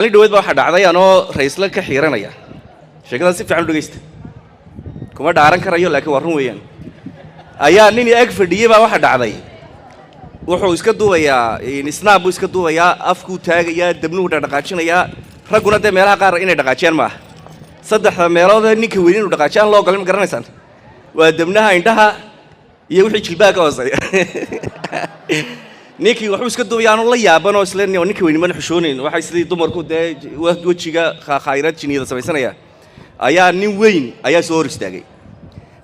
Maalin dhaweed baa waxaa dhacday anoo raysla ka xiiranaya. Sheekadan si fiican u dhegaysta, kuma dhaaran karayo, laakiin waa run weeyaan. Ayaa nin ag fadhiyey baa waxaa dhacday wuxuu iska duubayaa snap buu iska duubayaa, afkuu taagayaa, debnuhu dhaqdhaqaajinayaa. Ragguna dee meelaha qaar inay dhaqaajiyaan maaha. Saddexda meelood ninka weyni inuu dhaqaajiyaan loo ogolay, ma garanaysaan? Waa debnaha, indhaha iyo wixii jilbaha ka hooseeya. Ninkii waxuu iska duubaya aanu la yaaban oo isle ninka weyni mana xishoonayn, waxay sidii dumarku dee wejiga khayraad jiniyada samaysanaya. Ayaa nin weyn ayaa soo hor istaagay.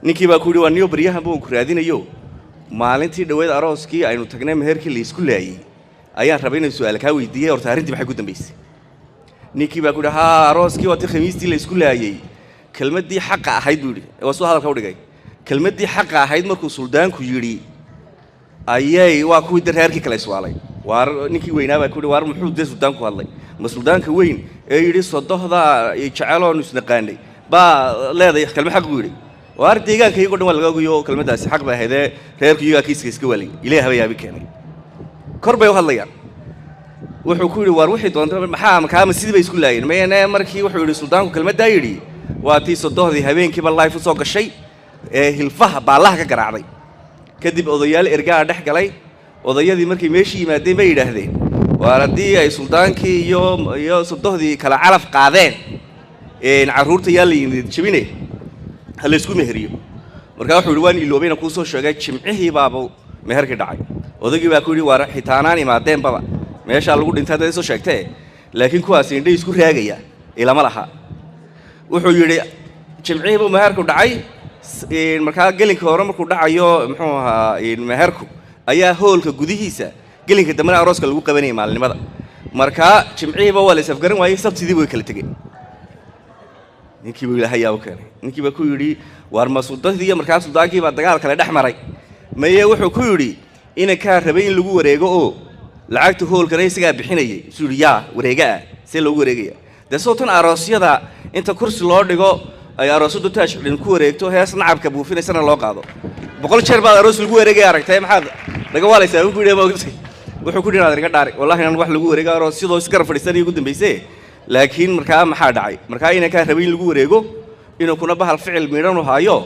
Ninkii baa ku yidhi, "Waa niyo baryahan baan ku raadinayo. Maalintii dhoweed arooskii aynu tagnay, meherkii la isku laayey, ayaan rabay inaan su'aal kaa weydiiyey. Horta arrintii maxay ku dambaysay?" Ninkii baa ku yidhi, "Haa, arooskii waa tii Khamiistii la isku laayey. Kelmaddii xaqa ahayd," buu yidhi, waa suu hadalka u dhigay, "kelmaddii xaqa ahayd markuu suldaanku yidhi ayay waa kuwii de reerkii kale iswaalay." Waar ninkii weynaa baa ku yidhi, "Waar muxuu dee suldaanku hadlay? Ma suldaanka weyn ee yidhi sodohdaa jeceloonu isnaqaanay baa leedahay kelmad xaq buu yidhi? Waar deegaanka iyagoo dhan waa laga ogayo kelmaddaasi xaq bay ahaydee, reerku iyagaa kiiska iska waalay. Ilaah haba yaabi keenay, kor bay u hadlayaan." Wuxuu ku yidhi, "Waar wixii doonta maxaa makaama sidii bay isku laayeen mayane? Markii wuxuu yidhi suldaanku kelmaddaa yidhi, waa tii sodohdii habeenkiiba live u soo gashay ee hilfaha baallaha ka garaacday. Kadib odayaal ergaa dhex galay. Odayadii markay meeshii yimaadeen bay yidhaahdeen, waar haddii ay suldaankii iyo sodohdii kala calaf qaadeen, carruurta yaa la yimid jebine, ha laysku meheriyo." Markaa wuxuu yidhi, "Waan iloobayna kuu soo sheegay, Jimcihii baaba meherkii dhacay." Odaygii baa ku yidhi, "Waar xitaanaan imaadeenbaba meeshaa lagu dhintay haddaad soo sheegtee, laakiin kuwaasi indhay isku raagaya ilama laha." Wuxuu yidhi, "Jimcihii buu meherku dhacay. Markaa gelinka hore markuu dhacayo, muxuu ahaa, meherku ayaa hoolka gudihiisa, gelinka dambena arooska lagu qabanayay maalinimada. Markaa Jimcihiiba waa la isafgaran waayey, Sabtidii way kala tegeen." Ninkii buu Ilaahay yaa u keenay. Ninkii baa ku yidhi, "Waar ma suldadii iyo markaa suldaankii baa dagaal kale dhex maray?" Maye, wuxuu ku yidhi, "Inankaa rabay in lagu wareego oo lacagta hoolkana isagaa bixinayay." Isuu yidhi, "Yaa wareega ah? See loogu wareegaya?" "Dee soo tan aroosyada inta kursi loo dhigo ay aroosyadu taash xidhin ku wareegto, hees nacabka buufinaysana loo qaado. 100 jeer baad aroos lagu wareegaya aragtay, maxaad naga waalaysaa?" Buu ku yidhi. "Ma ogtay?" Wuxuu ku yidhi, "Inaad iga dhaari, wallahi inaan wax lagu wareego aroos sidoo isgarab fadhiisanaya ugu dambayse. Laakiin markaa maxaa dhacay? Markaa inankaa rabay in lagu wareego, inuu kuna bahal ficil miidhanu haayo."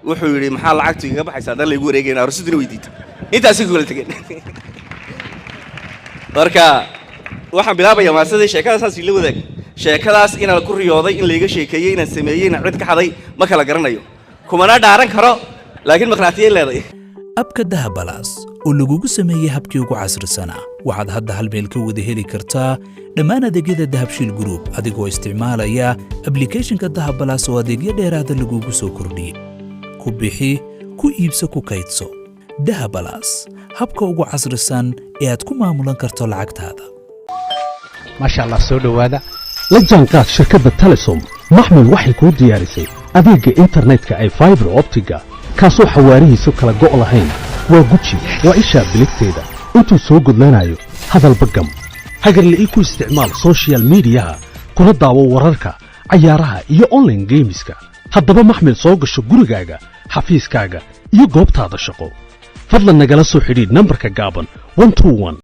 Wuxuu yidhi, "Maxaa lacagtu igaga baxaysa haddaan laygu wareegayn?" Aroosyaduna weydiita, intaasi ku kala tegeen. Marka waxaan bilaabayaa maasadii sheekada saas ila wadaag. Sheekadaas inaan ku riyooday, in layga sheekeeyey, inaan sameeyey, inaan cid ka xaday, ma kala garanayo, kumana dhaaran karo, laakiin maqnaatiyay leeday. App-ka Dahabalaas oo lagugu sameeyey habkii ugu casrisanaa, waxaad hadda hal meel ka wada heli kartaa dhammaan adeegyada Dahabshiil Group adigoo isticmaalaya application-ka Dahabalaas oo adeegyo dheeraada lagugu soo kordhiyey. Ku bixi, ku iibso, ku kaydso. Dahabalaas, habka ugu casrisan ee aad ku maamulan karto lacagtaada. Maasha Allah, soo dhowaada. La jaanqaad shirkadda Telesom. Maxmil waxay kuu diyaarisay adeegga internetka ee fiber optic-ga, kaasoo xawaarihiisu kala go' lahayn. Waa guji, waa ishaa biligteeda intuu soo gudlanayo. Hadalba gam, hagarle ii ku isticmaal social media-ha, kuna daawo wararka, cayaaraha iyo online games-ka. Haddaba maxmil, soo gasho gurigaaga, xafiiskaaga iyo goobtaada shaqo. Fadlan nagala soo xidhiidh nambarka gaaban 121.